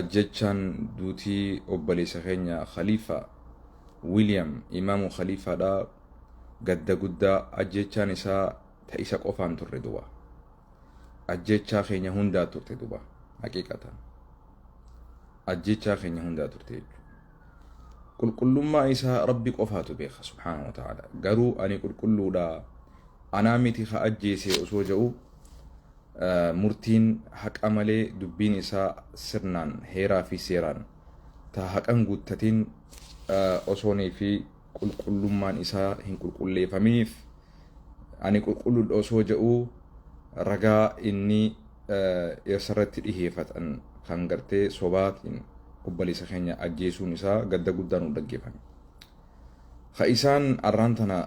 Ajjechaan duutii obboleessa keenya Khalifa William Imaamu Khalifaadha. Gadda guddaa ajjechaan isaa ta isa qofaan turre duba. Ajjechaa keenya hundaa turte duba. Haqiiqatan. Ajjechaa keenya hundaa turte jechuudha. Qulqullummaa isaa Rabbi qofaatu beeka subhaanahu wa ta'ala. Garuu ani qulqulluudha, anaa miti ka ajjeese osoo ja'u, murtiin haqa malee, dubbiin isaa sirnaan heeraa fi seeraan ta haqan guuttatiin osoonii fi qulqullummaan isaa hin qulqulleeffaminiif, ani qulqulluudha osoo ja'u, ragaa inni isarratti dhiheeffatan kan gartee sobaatiin obboleessa keenya ajjeesuun isaa gadda guddaa nu dhaggeeffame. Ka isaan arraan tana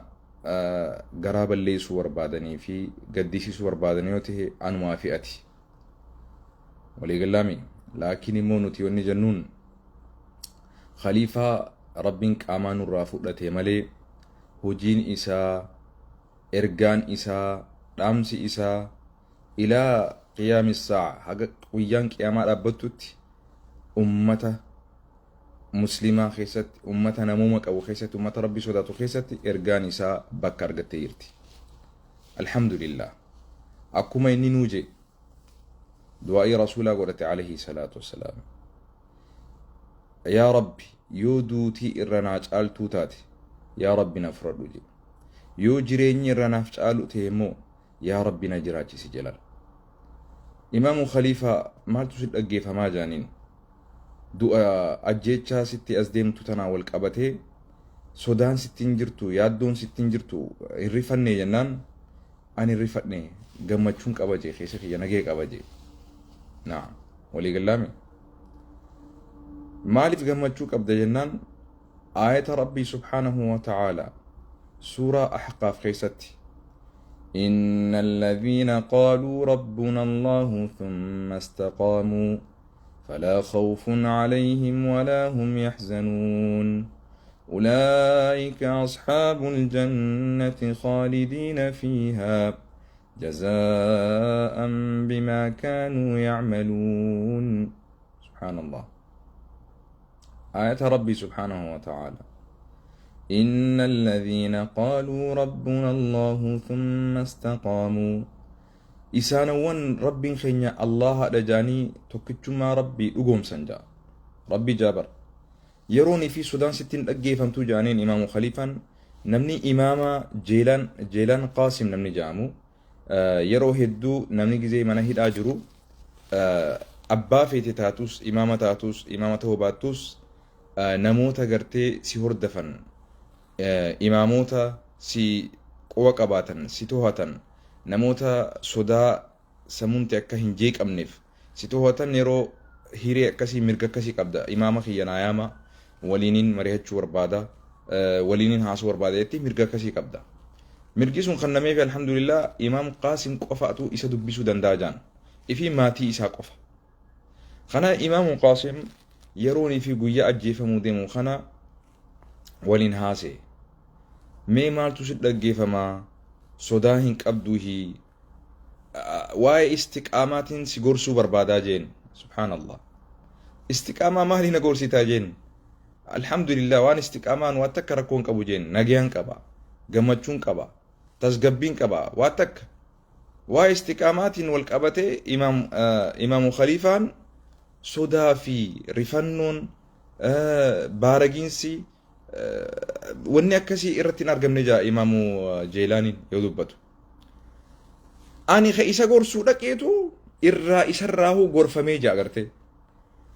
garaa balleessuu barbaadanii fi gaddisiisuu barbaadan yoo ta'e, anumaa fi ati. Waliigalaami. Laakiin immoo nuti wanni jennuun, Khaliifaa Rabbiin qaamaa nurraa fudhate malee, hojiin isaa, ergaan isaa, dhaamsi isaa ilaa qiyaami saa'a, haga guyyaan qiyaamaa dhaabbattutti, ummata muslimaa keessatti, ummata namooma qabu keessatti, ummata Rabbi sodaatu keessatti ergaan isaa bakka argattee jirti. Alhamdulillah. Akkuma inni nuu jee du'aa'ii Rasuulaa godhate alayhi salaatu wassalaam. Yaa Rabbi, yoo duutii irra naa caaltuu taate, yaa Rabbi na fudhadhu jedhe. Yoo jireenyi irra naaf caalu ta'e immoo, yaa Rabbi na jiraachisi jedhan. Imaamu Khaliifaa maaltu si dhaggeeffamaa jaaniin, du'a ajjeechaa sitti as deemtu tanaa wal qabatee sodaan sitti hin jirtu, yaaddoon sitti hin jirtu, hin rifannee jennaan, ani hin rifadhe, gammachuun qaba jee, keessa kiyya nagee qaba jee. Naa walii gallaami. Maaliif gammachuu qabda jennaan, aayata Rabbii subhaanahu wa ta'aala suuraa Ahqaaf keessatti, إن الذين قالوا ربنا الله ثم استقاموا فلا خوف عليهم ولا هم يحزنون أولئك أصحاب الجنة خالدين فيها جزاء بما كانوا يعملون. سبحان الله، آية ربي سبحانه وتعالى: إن الذين قالوا ربنا الله ثم استقاموا، isaanowwan Rabbiin keenya Allaha jaanii tokkichummaa Rabbii dhugoomsan jaa Rabbii jaabar, yeroonii fi sodaan sittiin dhaggeeffamtuu jaaniin. Imaamu Khaliifaan, namni imaama Jeelaan, Jeelaan Qaasim namni jaamu, yeroo hedduu namni gizee mana hidhaa jiru, abbaa feete taatus, imaama taatus, imaama ta'uu baattus, namoota gartee si hordafan, imaamoota si quba qabaatan, si tohatan, namoota sodaa sammuunti akka hin jeeqamneef si tohatan, yeroo hiree akkasii, mirga akkasii qabda. Imaama kiyya naa yaama, waliinin mari'achuu barbaada, waliinin haasuu barbaada jetti, mirga akkasii qabda. Mirgi sun kan nameefi, alhamdulillah, Imaam Qaasim qofaatu isa dubbisuu danda'a jaan ifi maatii isaa qofa. Kana Imaamu Qaasim yeroonii fi guyyaa ajjeefamuu deemu kana waliin haase. Mee maaltu si dhaggeeffamaa, sodaa hin qabduuhi, waa'ee istiqaamaatiin si gorsuu barbaadaa jeen. Subhaanallah, istiqaamaa maalii na gorsitaa jeen. Alhamdulillah, waan istiqaamaan waan takka rakkoo hin qabu jeen, nagayaan qaba, gammachuun qaba, tasgabbiin qaba, waa takka waa'ee istiqaamaatiin wal qabatee Imaamu Khaliifaan sodaa fi rifannoon, baaragiinsi, wanni akkasii irratti hin argamne jaa. Imaamu Jeelaaniin yoo dubbatu, ani ka isa gorsuu dhaqeetu irraa isarraahuu gorfamee jaa. Gartee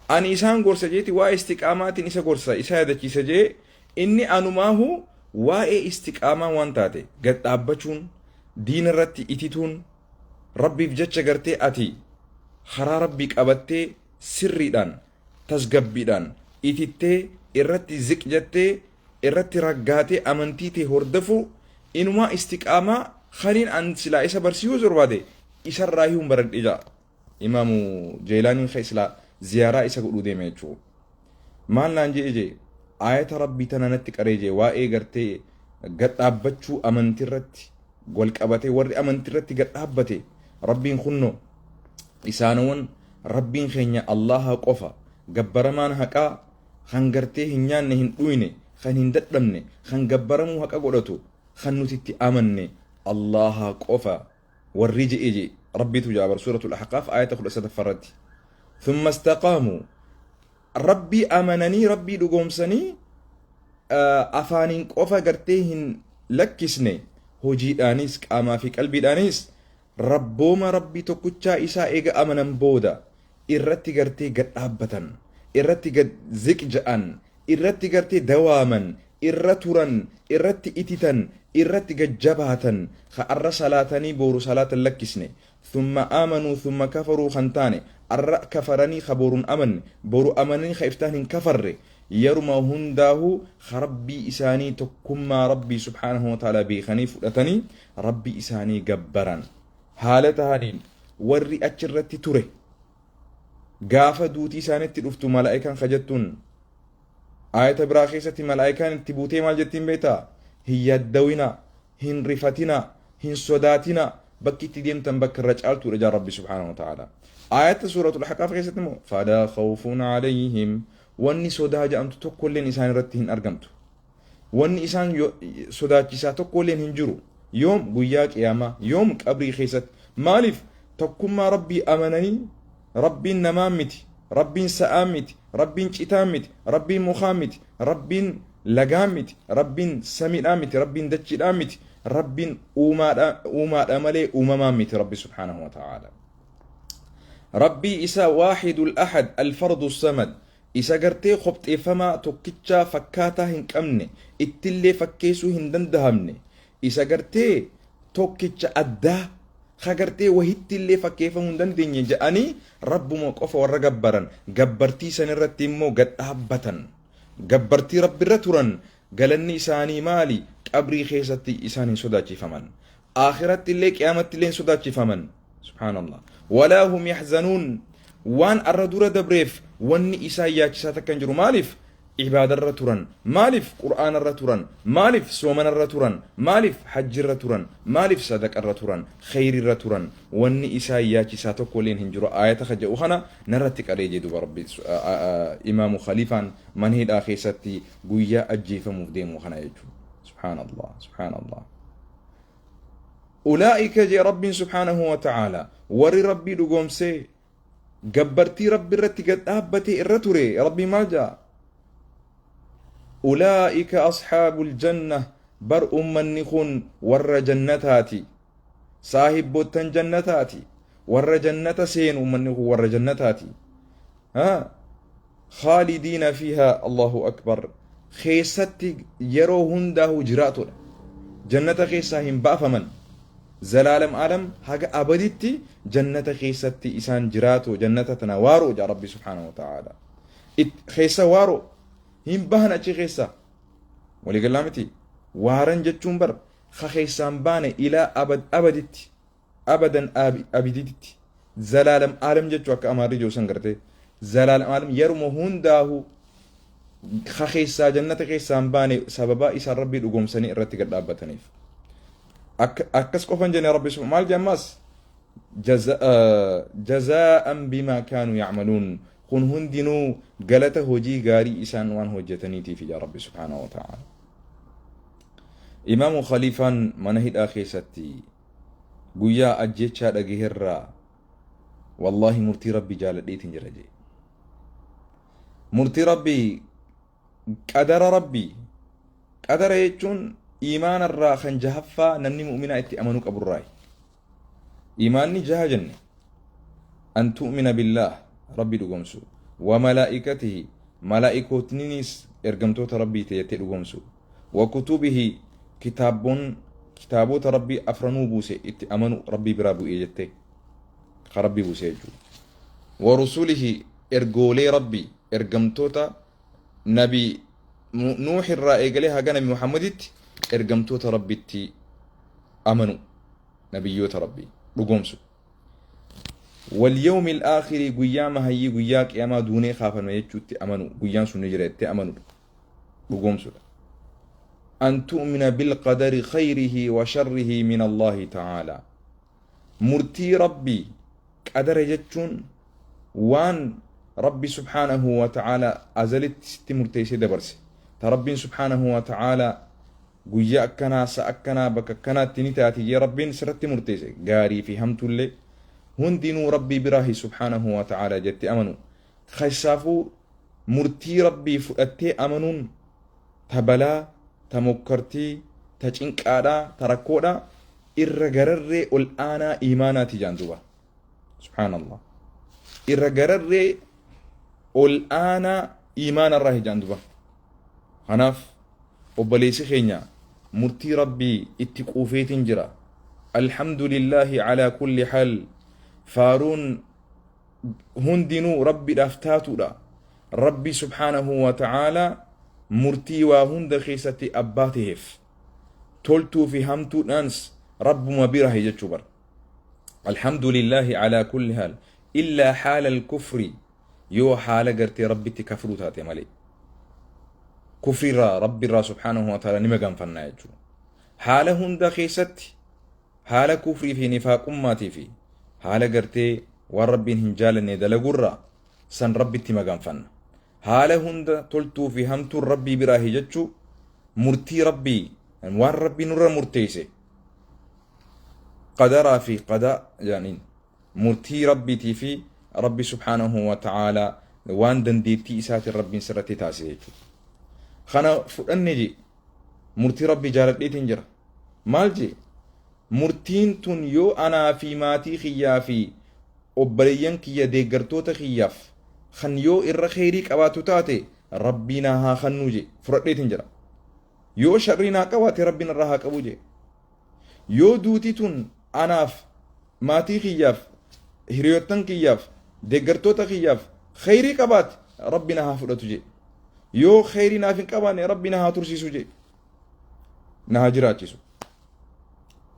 ani isaan gorsa jeeti, waa'ee istiqaamaatiin isa gorsa, isa yaadachiisa jee, inni anumaahu waa'ee istiqaamaa waan taate gad dhaabbachuun, diina irratti itituun, Rabbiif jecha gartee ati karaa Rabbii qabattee sirriidhaan tasgabbiidhaan itittee, irratti ziq jettee, irratti raggaatee amantii tee hordafuu, inumaa istiqaamaa kaniin an silaa isa barsiisuu barbaade isarraa hiyuun baradhe jaa. Imaamu Jeelaaniin ka silaa ziyaaraa isa godhuu deeme jechuudha. Maal naan jee jee, aayata Rabbii tana natti qaree jee, waa'ee gartee gad dhaabbachuu amantii irratti wal qabatee, warri amantii irratti gad dhaabbate, Rabbiin kunnoo isaanowwan Rabbiin keenya Allaha qofa. Gabbaramaan haqaa kan gartee hin nyaanne, hin dhuyne, kan hin dadhabne, kan gabbaramuu haqa godhatu, kan nuti itti amanne Allaha qofa warri je'e je'e. Rabbiitu ja'a bar, Suuratul Ahqaaf aayata 13 irratti. Thumma istaqaamuu, Rabbii amananii, Rabbii dhugoomsanii, afaaniin qofa gartee hin lakkisne, hojiidhaanis, qaamaa fi qalbiidhaanis rabbooma Rabbii tokkichaa isaa eega amanan booda irratti gartee gad dhaabbatan, irratti gad ziq ja'an, irratti gartee dawaaman, irra turan, irratti ititan, irratti gad jabaatan, ka arra salaatanii booru salaatan lakkisne, thumma aamanuu thumma kafaruu kan taane, arra kafaranii ka boruun amanne, boru amananii ka iftaan hin kafarre, yeruma hundaahu ka Rabbii isaanii, tokkummaa Rabbii subhaanahu wa ta'ala beekanii fudhatanii Rabbii isaanii gabbaran haala tahaniin warri achirratti ture, gaafa duutii isaanitti dhuftu malaa'ikaan kajattuun, aayata biraa keessatti malaa'ikaan itti buutee maal jettiin beektaa? Hin yaaddawinaa, hin rifatinaa, hin sodaatinaa, bakki itti deemtan bakka irra caaltuudha jaa Rabbi subhaanahu wa ta'ala. Aayata Suuratul Ahqaaf keessatti immoo falaa khawfun alayhim, wanni sodaa jedhamtu tokkolleen isaan irratti hin argamtu, wanni isaan sodaachisaa tokkolleen hin jiru. Yoom? Guyyaa Qiyaamaa. Yoom? Qabrii keessatti. Maaliif? Tokkummaa Rabbii amananii, Rabbiin namaa miti, Rabbiin sa'aa miti, Rabbiin citaa miti, Rabbiin mukaa miti, Rabbiin lagaa miti, Rabbiin samiidhaa miti, Rabbiin dachiidhaa miti, Rabbiin uumaadha, uumaadha malee uumamaa miti Rabbi subhaanahu wa ta'ala. Rabbii isa Waahidul Ahad Alfardu Samad, isa gartee qopheeffamaa tokkichaa fakkaataa hin qabne, ittillee fakkeessuu hin dandahamne, isa gartee tokkicha addaa ka gartee wahittillee fakkeeffamuu hin dandeenye jedhanii Rabbuma qofa warra gabbaran, gabbartii san irratti immoo gad dhaabbatan, gabbartii Rabbirra turan, galanni isaanii maali? Qabrii keessatti isaan hin sodaachifaman, akhiratti illee, qiyaamatti illee hin sodaachifaman. Subhaanallah. Walaa hum yaxzanuun, waan arra dura dabreef wanni isaan yaachisaa takka hin jiru. Maaliif? Ibaadarra turan. Maaliif? Qur'aanarra turan. Maaliif? Soomanarra turan. Maaliif? Hajjirra turan. Maaliif? Sadaqarra turan, kheyrirra turan. Wanni isaan yaachisaa tokko illeen hin jiru. Aayata ka jedhu kana narratti qaree jee duba Rabbi, Imaamu Khaliifaan mana hidhaa keessatti guyyaa ajjeefamuuf deemu kana jechuudha. Subhaanallah, subhaanallah. Ulaa'ika jee Rabbiin subhaanahu wa ta'ala, warri Rabbii dhugoomsee gabbartii Rabbi irratti gad dhaabbatee irra ture, Rabbii maal jaa? Ulaa'ika ashaabul janna, bar ummanni kun warra jannataati, saahibbottan jannataati, warra jannata seenu. Ummanni kun warra jannataati, ha khaalidiina fiihaa. Allahu akbar. Keessatti yeroo hundaahu jiraatudha, jannata keessaa hin baafaman. Zalaalam alam, haga abaditti jannata keessatti isaan jiraatu. Jannata tana waaroo jaa Rabbi subhaanahu wa ta'ala. Keessa waaroo, hin bahan achi keessa. Waliigalaa miti? Waaran jechuun bar ka keessaan baane, ilaa abad abaditti, abadan abiditti, zalaalam alam jechuu. Akka Amaarri jiru san gartee zalaalam alam, yeruma hundaahu ka keessaa jannata keessaan baane, sababaa isaan Rabbii dhugoomsanii irratti gad dhaabbataniif. Akkas qofan jenne, Rabbi maal jedhamas? Jazaa'an bimaa kaanuu yacmaluun, kun hundinuu galata hojii gaarii isaan waan hojjetaniitiif yaa Rabbi subhaanahu wa ta'ala. Imaamu Khaliifaan mana hidhaa keessatti guyyaa ajjechaa dhagaherraa wallaahi murtii Rabbi jaaladheetiin jira jee. Murtii Rabbii, qadara Rabbii, qadara jechuun iimaanarraa kan jahaffaa namni mu'minaa itti amanuu qaburraayi. Iimaanni jaha jenne: an tu'mina billaah, Rabbi dhugoomsu, wa malaa'ikatihi, malaa'ikootninis ergamtoota Rabbii ta'e jettee dhugoomsu, wa kutubihi, kitaabboon kitaabota Rabbii afranuu buuse itti amanu, Rabbii biraa bu'ee jettee, ka Rabbii buuse jechuudha, wa rusulihi, ergoolee Rabbii, ergamtoota Nabi Nuux irraa eegalee haga Nabi Muhammaditti ergamtoota Rabbitti amanu, nabiyyoota Rabbii dhugoomsu, walyawmi al-aakhiri, guyyaa mahayyii, guyyaa Qiyaamaa, duunee kaafame jechuutti amanu, guyyaan sun ni jira jettee amanudha, dhugoomsudha. An tu'mina bilqadari khayrihi wa sharrihi min Allahi ta'ala, murtii Rabbii, qadara jechuun waan Rabbi subhaanahu wa ta'aalaa azalitti sitti murteessee dabarse, ta Rabbiin subhaanahu wa ta'aalaa guyyaa akkanaa, sa'a akkanaa, bakka akkanaatti ni taati jee Rabbiin sirratti murteesse, gaarii fi hamtuullee hundinuu Rabbii biraahi subhaanahu wa ta'aalaa jette amanu. Keessaafuu murtii Rabbii fudhattee amanuun ta balaa, ta mokkartii, ta cinqaadhaa, ta rakkoodhaa irra gararree ol aanaa iimaanaati jaan duuba. Subhaanallah. Irra gararree ol aanaa iimaanarraa hijaan duba. Kanaaf obboleessi keenya murtii Rabbii itti quufeetiin jira. Alhamdulillaahi alaa kulli haal, faaruun hundinuu Rabbiidhaaf taatuudha. Rabbi subhaanahu wa ta'aalaa murtii waa hunda keessatti abbaa taheef, toltuu fi hamtuudhaanis Rabbuma bira jechuu bara. Alhamdulillaahi alaa kulli haal illaa haala al-kufri, yoo haala gartee Rabbitti kafruu taate malee. Kufriirraa Rabbiirraa subhaanahu wa ta'ala ni maganfannaa jechuudha. Haala hunda keessatti haala kufrii fi nifaaqummaatii fi haala gartee waan Rabbiin hin jaalanne dalagurraa san Rabbitti maganfanna. Haala hunda toltuu fi hamtuun Rabbii biraa jechuu, murtii Rabbii, waan Rabbii nurra murteesse, qadaraa fi qadaa jedhaniin, murtii Rabbiitii fi Rabbi subhaanahu wa ta'aalaa waan dandeettii isaatiin Rabbiin sirratti taasise jechuudha. Kana fudhanne jee, murtii Rabbii jaaladheetiin jira. Maal jee? Murtiin tun yoo anaa fi maatii kiyyaa fi obboleeyyan kiyya, deeggartoota kiyyaaf kan yoo irra kheyrii qabaatu taate, Rabbii naa haa kannuu jee fudhadheetiin jira. Yoo sharrii naa qabaate, Rabbiin irraa haa qabu jee. Yoo duuti tun anaaf, maatii kiyyaaf, hiriyoottan kiyyaaf, deeggartoota kiyyaaf kheyrii qabaate, Rabbi na haa fudhatu jee. Yoo kheyrii naaf hin qabaanne, Rabbi na haa tursiisu jee. Na haa jiraachisu.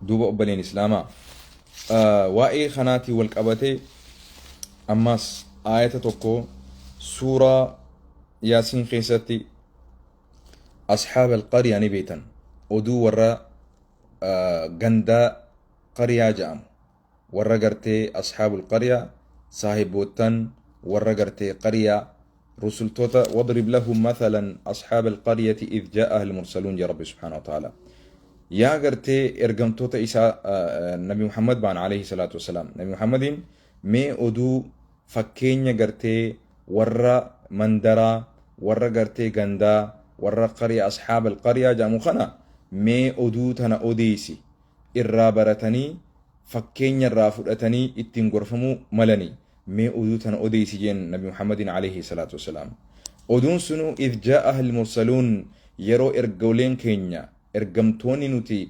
Duuba obboleen Islaamaa, waa'ee kanaatiin wal qabatee ammas aayata tokko suuraa Yaasiin keessatti, ashaab alqariyaa ni beektan, oduu warra gandaa qariyaa jedhamu, warra gartee ashaabul qariyaa, saahiboottan warra gartee qariyaa, rusultoota, wadrib lahum mathalan ashaab alqaryati idh jaa'aha almursaluun jee Rabbi subhaanahu wa ta'ala. Yaa gartee ergamtoota isaa Nabi Muhammad baan alayhi salaatu wasalaam, Nabi Muhammadiin mee oduu fakkeenya gartee warra mandaraa, warra gartee gandaa, warra qariya, ashaab alqariyaa jedhamu kana mee oduu tana odeeysi, irraa baratanii fakkeenya irraa fudhatanii ittiin gorfamuu malanii, mee oduu tana odeeysi jeen Nabi Muhammadin alayhi salaatu wasalaam. Oduun sunuu idh jaa'aha almursaluun, yeroo ergoleen keenya, ergamtoonni nuti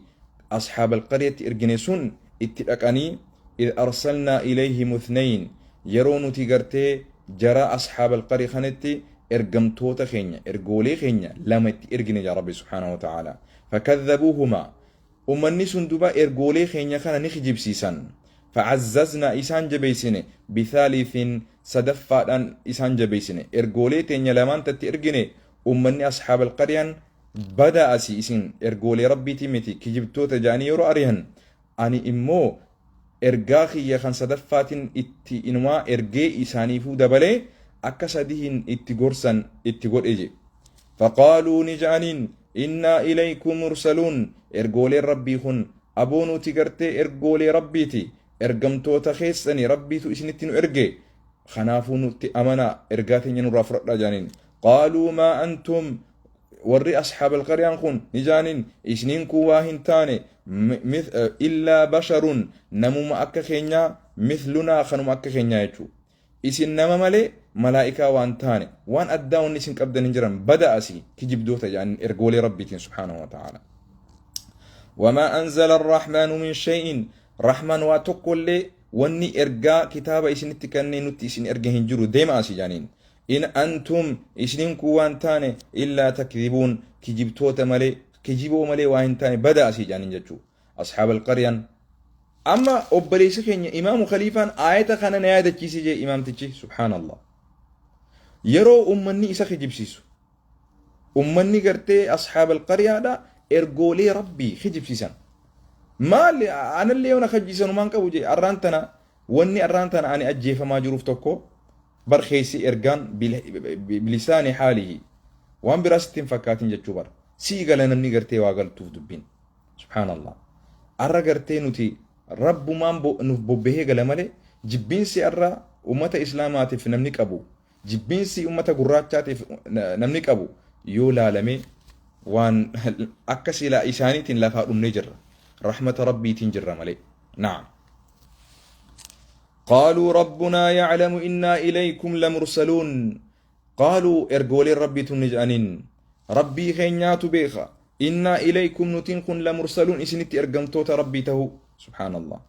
ashaab alqaryatti ergine sun itti dhaqanii, idh arsalnaa ilayhim ithnayn, yeroo nuti gartee jara ashaab alqarya kanatti ergamtoota keenya, ergoolee keenya lama itti ergine jaa Rabbi subhaanahu wa ta'ala. Fakadhabuuhumaa, ummanni sun duba ergoolee keenya kana ni kijibsiisan. Facazzazna, isaan jabeessine, bithaalithin, sadaffaadhaan isaan jabeessine. Ergoolee teenya lamaan tatti ergine, ummanni ashaab alqaryaan badaa asii, isin ergoolee Rabbiitii miti, kijibtoota ja'anii yeroo arihan, ani immoo ergaa kiyya kan sadaffaatiin itti inumaa ergee isaaniifuu dabalee akka sadihin itti gorsan itti godhe je. Faqaaluu, ni ja'aniin, innaa ilaykum mursaluun, ergooleen Rabbii kun, aboo nuti gartee ergoolee Rabbiiti, ergamtoota keessani, Rabbiitu isinitti nu erge, kanaafuu nutti amanaa, ergaa teenya nurraa fudhadhaa ja'aniin. Qaaluu maa antum, warri ashaab alqaryaan kun ni ja'aniin, isiniin kun waa hin taane illaa basharun, namuma akka keenyaa, mithlunaa, kanuma akka keenyaa jechuu, isin nama malee malaa'ikaa waan taane, waan addaa wanni isin qabdan hin jiran, bada asii, kijibdoota jedhaniin ergoolee Rabbiitiin subhaanahu wa ta'ala. Wamaa anzala arrahmaanu min shay'in, Rahmaan waa tokkollee wanni ergaa kitaaba isinitti kennee nutti isin erge hin jiru, deema asii jedhaniin. In antum, isiniin kun waan taane, illaa takdhibuun, kijibtoota malee, kijiboo malee waa hin taane, bada asii jedhaniin jechuu. Ashaab alqaryaan amma obboleessi keenya Imaamu Khaliifaan aayata kana na yaadachiise jee imaamtichi, subhaanallah. Yeroo ummanni isa kijibsiisu, ummanni gartee ashaab alqaryaadha ergoolee Rabbii kijibsiisan. Maali, anallee yoo na kijibsiisan maan qabu jee. Arraan tana wanni arraan tana ani ajjeefamaa jiruuf tokko Bar keessi ergaan bilisaani haalihi waan biraa sitti hin fakkaatin jechuu bar. Sii gala namni gartee waa galtuuf dubbiin. Subhaanallah. Arra gartee nuti Rabbumaan nuuf bobbahee gala malee, jibbiinsi arra ummata Islaamaatiif namni qabu, jibbiinsi ummata gurraachaatiif namni qabu yoo laalame, waan akka silaa isaaniitiin lafaa dhumnee jirra. Rahmata Rabbiitiin jirra malee. Naam. قالوا ربنا يعلم إنا إليكم لمرسلون. قالوا ergooleen Rabbiitu ni jedhaniin, Rabbii keenyaatu beeka, إنا إليكم nutiin kun، لمرسلون isinitti ergamtoota Rabbii tahuu. سبحان الله.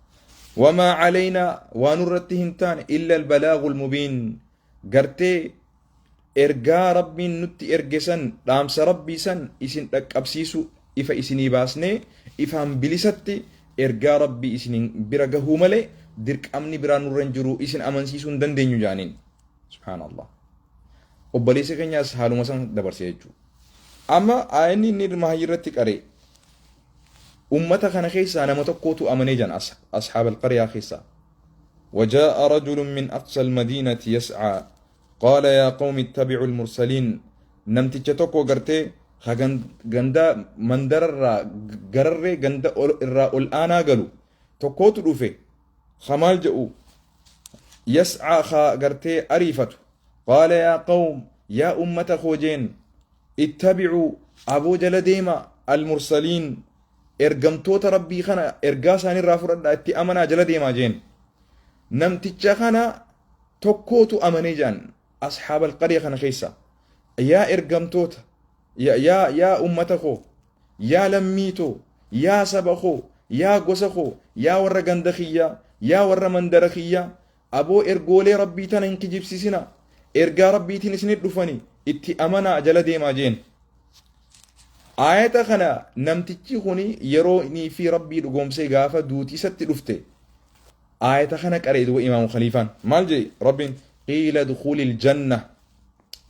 وما علينا waan nurratti hin taane، إلا البلاغ المبين gartee ergaa Rabbiin nutti erge san, dhaamsa Rabbii san isin dhaqqabsiisu, ifa isinii baasnee ifaan bilisatti ergaa Rabbii isin bira gahuu malee dirqamni biraa nurra hin jiru, isin amansiisuu hin dandeenyu jaaniin. سبحان الله. Obboleessa keenyaas haaluma san dabarse jechuudha. Amma aayinni inni mahayyii irratti qaree ummata kana keessaa nama tokkotu amanee jan أصحاب القرية keessaa. وجاء رجل من أقصى المدينة يسعى قال يا قوم اتبعوا المرسلين. Namticha tokko gartee ganda mandararraa gararree ganda irraa ol aanaa galu tokkootu dhufe. Kamaal jedhu يسعى ka gartee ariifatu. قال يا قوم yaa ummata koo jeen، اتبعوا aboo jala deema، المرسلين ergamtoota Rabbii kana ergaa isaaniirraa fudhadhaa, itti amanaa, jala deemaa jeen. Namticha kana tokkootu amanee jedhan أصحاب القرية kana keessa. Yaa ergamtoota, yaa ummata koo, yaa lammii too, yaa saba koo, yaa gosa koo, yaa warra ganda kiyyaa, yaa warra mandara kiyyaa, aboo ergoolee Rabbii tana hin kijibsiisina, ergaa Rabbiitiin isinit dhufani itti amanaa, jala deemaa jeen. Aayata kana namtichi kuni yeroo inni fi Rabbii dhugoomsee gaafa duuti isatti dhufte aayata kana qaree. Duba imaamu Khaliifaan maal jedhe? Rabbiin قيل ادخل الجنة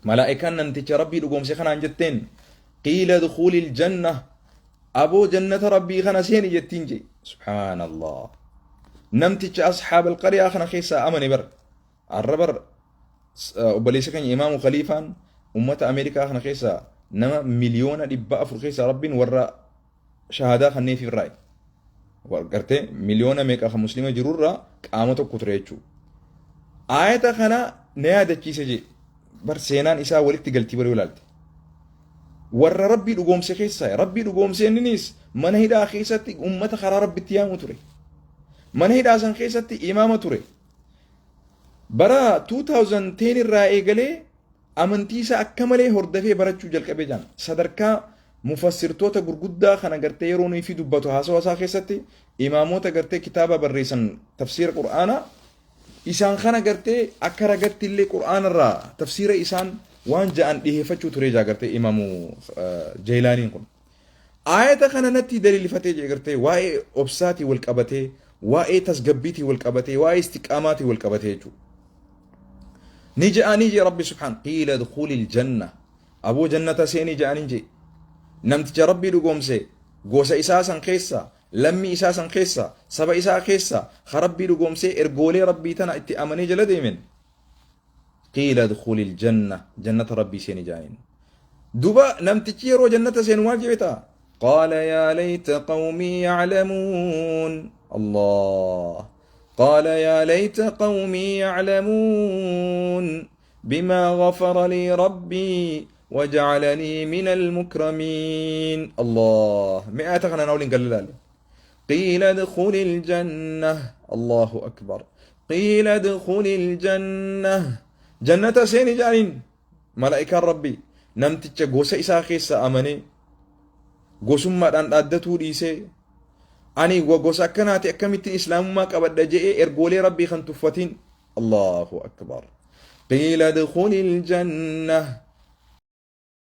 malaa'ikaan namticha Rabbii dhugoomse kanaan jetteen, قيل ادخل الجنة aboo jannata Rabbii kana seeni jettiin je. سبحان الله. Namticha أصحاب القرية kana keessaa amane bar. Arra bar obboleessa keenya imaamu Khaliifaan ummata Ameerikaa kana keessaa nama 400,000,000 keessaa Rabbiin warra shahaadaa kanneef irraa gartee miliyoona meeqa kan muslima jirurraa qaama tokko ture jechuudha. Aayata kana na yaadachiise jee bar. Seenaan isaa walitti galtii baruu ilaalte. Warra Rabbii dhugoomse keessaa Rabbii dhugoomse. Inninis mana hidhaa keessatti ummata karaa Rabbitti yaamu ture. Mana hidhaa san keessatti imaama ture. Bara 2010 irraa eegalee amantii isaa akka malee hordofee barachuu jalqabee jaan. Sadarkaa mufassirtoota gurguddaa kana gartee yeroo nuyi fi dubbatu haasawa isaa keessatti imaamota gartee kitaaba barreessan, tafsiira Qur'aanaa isaan kana gartee akka ragatti illee Qur'aana irraa tafsiira isaan waan ja'an dhiheeffachuu ture jaa gartee imaamu Jeelaaniin kun. Aayata kana natti daliilfatee jee, gartee waa'ee obsaatii wal qabatee, waa'ee tasgabbiitii wal qabatee, waa'ee istiqaamaatii wal qabatee jechuudha. Ni ja'anii jee Rabbi سبحان قيل ادخل الجنة aboo jannata seenii ja'anii jee. Namticha Rabbii dhugoomse gosa isaa san keessa, lammii isaa san keessa, saba isaa keessa ka Rabbii dhugoomsee ergoolee Rabbii tana itti amanee jala deemen, قيل ادخل الجنة jannata Rabbii seeni ja'aniin. Duba namtichi yeroo jannata seenu maal jedhe ta'a? قال يا ليت قومي يعلمون. الله. قال يا ليت قومي يعلمون بما غفر لي ربي وجعلني من المكرمين. الله. مئات خنا نقول قال قيل ادخل الجنة. الله أكبر. قيل ادخل الجنة jannata seeni jaaniin malaa'ikaan Rabbii. Namticha gosa isaa keessa amanee gosummaadhaan dhaaddatuu dhiisee, ani gosa akkanaati akkamittiin islaamummaa qabadha je'ee ergoolee Rabbii kan tuffatiin. الله أكبر. قيل ادخل الجنة.